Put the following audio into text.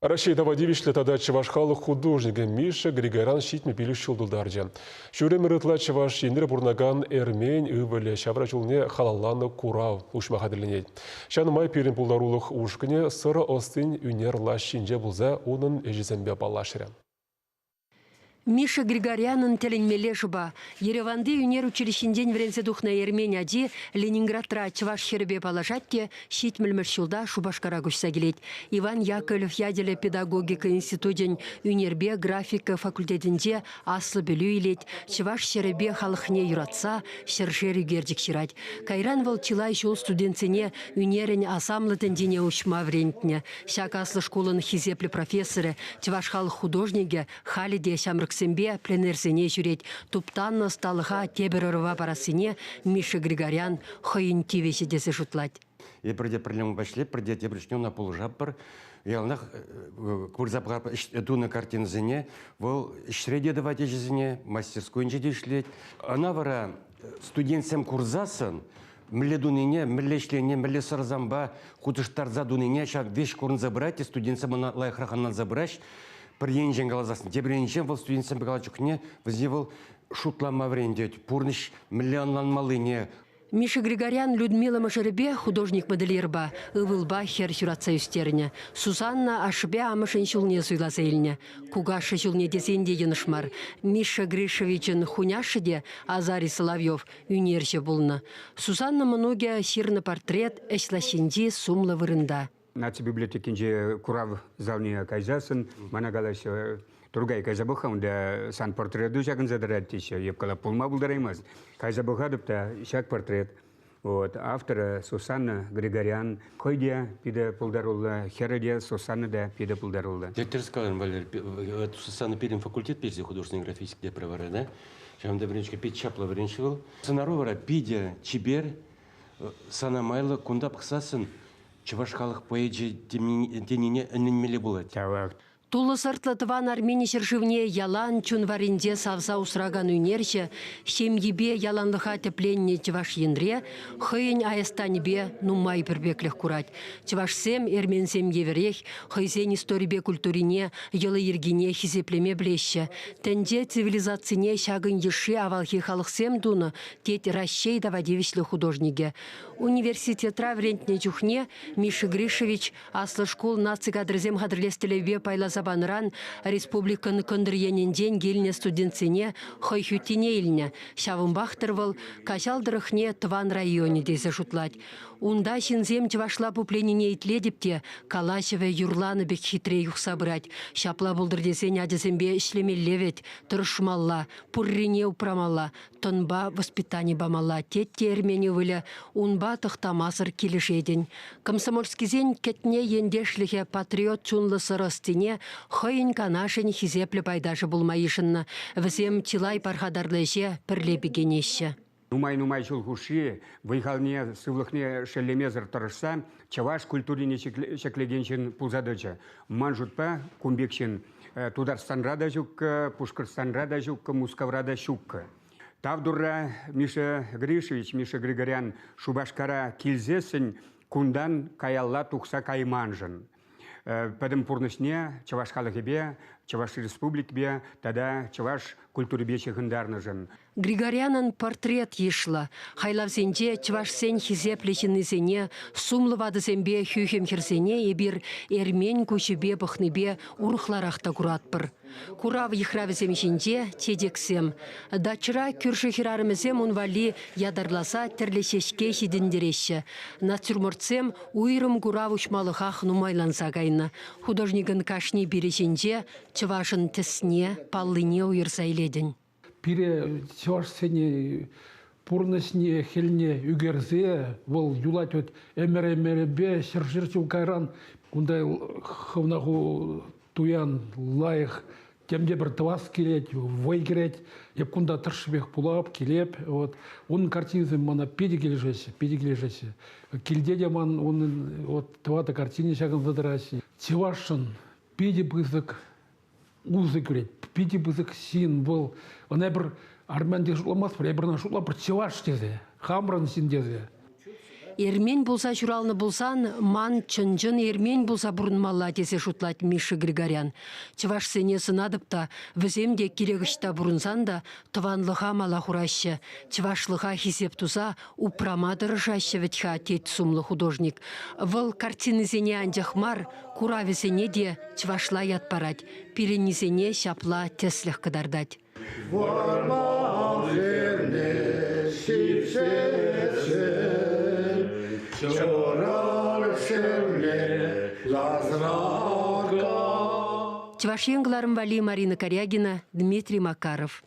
Раҫҫей тава тивӗҫлӗ тата чӑваш халӑх художникӗ Миша Григорян 75 ҫул тултарчӗ. Ҫур ӗмӗр ытла Чӑваш Енре пурӑнакан эрмен ывӑлӗ ҫавра ҫулне халалланӑ курав уҫма хатӗрленет. Ҫавна май пирӗн пултарулӑх ушкӑнӗ сӑрӑ ӑстин ӳнер лаҫҫинче пулса унӑн ӗҫӗсемпе паллашрӗ. Миша Григорянӑн тӗлӗнмелле шӑпа. Ереванти ӳнер училищинчен вӗренсе тухнӑ эрмен ачи Ленинградра чӑваш хӗрӗпе паллашать те ҫитмӗлмӗш ҫулта Шупашкара куҫса килет. Иван Яковлев ячӗллӗ педагогика институчӗн ӳнерпе графика факультетӗнче аслӑ пӗлӳ илет, чӑваш ҫӗрӗпе халӑхне юратса ҫӗршер ӳкерчӗк ҫырать. Кайран вӑл чылай ҫул студентсене ӳнерӗн асамлӑ тӗнчине уҫма вӗрентнӗ. Ҫак аслӑ шкулӑн хисеплӗ профессорӗ, чӑваш халӑх художникӗ халӗ те ҫамрӑксемпе пленэрсене ҫӳрет. Туптаннӑ ӑсталӑха тепӗр ӑрӑва парассине Миша Григорян хӑйӗн тивӗҫӗ тесе шутлать. Эпир те пӗрле унпа ӗҫлетпӗр те тепӗр чухне ӑна пулӑшатпӑр. Яланах курса тунӑ картинӑсене вӑл ӗҫре те тӑвать ӗҫӗсене, мастерскойӗнче те ӗҫлет. Ӑна вара студентсем курсассӑн мӗнле тунине, мӗнле ӗҫленине, мӗнле сӑрсампа хутӑштарса тунине ҫав веҫ курӑнса пырать те студентсем ӑна лайӑхрах ӑнланса пыраҫ. Пӗр енчен каласассӑн, тепӗр енчен вӑл студентсемпе калаҫ чухне вӗсене вӑл шутлама вӗрентет, пурнӑҫ мӗнле ӑнланмаллине. Миша Григорян Людмила мӑшӑрӗпе художник-модельерпа ывӑлпа хӗр ҫуратса ӳстернӗ. Сусанна ашшӗпе амӑшӗн ҫулне суйласа илнӗ. Кукашшӗ ҫулне тесен те йӑнӑш мар. Миша Гришевичӑн хуняшшӗ те Азарий Соловьев ӳнерҫӗ пулнӑ. Сусанна мӑнукӗ ҫырнӑ портрет ӗҫ лаҫҫинчи сумлӑ вырӑнта. Наци библиотекинче курав залне кайсассӑн мана калаҫҫӗ, Тургай, кайса пӑх-ха унта сан портрету ҫакӑнса тӑрать теҫҫӗ. Эп калап, пулма пултараймасть. Кайса пӑхатӑп та ҫак портрет. Вот, авторӗ Сусанна Григорян. Хӑй те питӗ пултаруллӑ, хӗрӗ те Сусанна та питӗ пултаруллӑ. Тӗрӗс каларӑм, Валерий. Сусанна пирӗн факультет пирсе художественный графический тепре вара, да? Ҫавӑнта вӗренчӗ, пит чаплӑ вӗренчӗ вӑл. Сӑнару вара питӗ чипер, сана майлӑ кунта пӑхсассӑн чӑваш халӑх поэчӗ тенине ӗненмелле пулать. Тавах. Тулӑ-сӑртлӑ тӑван Армени ҫӗршывне ялан чун варринче савса усракан ӳнерҫӗ ҫемйипе яланлӑха тӗпленнӗ Чӑваш Енре хӑйӗн Айӑстанӗпе нумай пӗрпеклӗх курать. Чӑвашсем эрменсем евӗрех хӑйсен историпе культурине, йӑли-йӗркине хисеплеме пӗлеҫҫӗ. Тӗнче цивилизацине ҫакӑн йышши авалхи халӑхсем тунӑ, тет Раҫҫей тава тивӗҫлӗ художникӗ. Университетра вӗрентнӗ чухне Миша Гришевич Аслӑ шкул наци кадрӗсем хатӗрлес тӗллевпе пайласа панӑран республикӑн кӑнтӑр енӗнчен килнӗ студентсене хӑй хӳттине илнӗ. Ҫавӑнпах-тӑр вӑл Каҫал тӑрӑхне тӑван районӗ тесе шутлать. Унта ҫынсем чӑвашла пупленине итлетӗп те калаҫӑвӗ юрланӑ пек хитре юхса пырать. Ҫапла пултӑр тесен ачасемпе ӗҫлемелле вӗт, тӑрӑшмалла, пуррине упрамалла, тӑнпа воспитани памалла, тет те эрмен ывӑлӗ, унпа тӑхтамасӑр килӗшетӗн. Комсомольскисен Кӗтне ентешлӗхӗ патриот чунлӑ сӑр ӑстине хӑйӗн канашӗн хисеплӗ пайташӗ пулма йышӑннӑ. Вӗсем чылай пархатарлӑ ӗҫе пӗрле пикенеҫҫӗ. Нумай-нумай ҫул хушши вӑй-халне, сывлӑхне шеллемесӗр тӑрӑшса чӑваш культурине ҫӗклекен ҫын пулса тӑчӗ. Ман шутпа, кун пек ҫын Тутарстанра та ҫуккӑ, Пушкӑртстанра та ҫуккӑ, Мускавра та ҫуккӑ. Тав Турра, Миша Гришевич, Миша Григорян Шупашкара килсессӗн кунтан каялла тухса кайманшӑн. Пӗтӗм пурнӑҫне чӑваш халӑхӗпе, Чӑваш Республикипе тата чӑваш культурипе ҫыхӑнтарнӑшӑн. Григорянӑн портрет йышлӑ. Хайлавсенче чӑвашсен хисеплӗ ҫыннисене, сумлӑ ватӑсемпе хӳхӗм хӗрсене эпир эрмен куҫӗпе пӑхнипе урӑхларах та куратпӑр. Курав йыхравӗсем ҫинче чечексем. Дачӑра кӳршӗ хӗрарӑмӗсем ун валли ятарласа тӗрлӗ ҫеҫке ҫитӗнтереҫҫӗ. Натюрмортсем уйрӑм курав уҫмалӑхах нумайланса кайнӑ. Художникӑн кашни пирӗ ҫинче чӑвашӑн тӗсне, паллине уйӑрса илетӗн. Пире чӑвашсене пурнӑҫне, хӗлне ӳкерсе вӑл юлать вот ӗмӗр-ӗмӗрӗпе ҫӗршер ҫул кайран кунта хӑвна ху туян лайӑх тем те пӗр тӑвас килет, вӑй кӗрет. Эп кунта тӑршшӗпех пулап, килеп. Вот. Унӑн картинисем мана питӗ килӗшеҫҫӗ, питӗ килӗшеҫҫӗ. Килте те ман унӑн вот тӑватӑ картини ҫакӑнса тӑраҫҫӗ. Чӑвашшӑн питӗ пысӑк усӑ кӳрет. Питӗ пысӑк ҫын вӑл. Ӑна эпир армян тесе шутламастпӑр, эпир ӑна шутлатпӑр чӑваш тесе, хамӑрӑн ҫын тесе. Эрмен пулса ҫуралнӑ пулсан ман чӑн-чӑн эрмен пулса пурӑнмалла тесе шутлать Миша Григорян. Чӑвашсене сӑнатӑп та, вӗсем те кирек ӑҫта пурӑнсан та тӑванлӑха мала хураҫҫӗ, чӑвашлӑха хисеп туса упрама тӑрӑшаҫҫӗ вӗт-ха, тет сумлӑ художник. Вӑл картинисене анчах мар, куравӗсене те чӑвашла ят парать, пирӗннисене ҫапла тӗслӗх кӑтартать. Вӑрман хӗрне ҫитсессӗн чӑрӑлсемле ласрака. Чӑваш Ен кӑларӑм валли Марина Карягина, Дмитрий Макаров.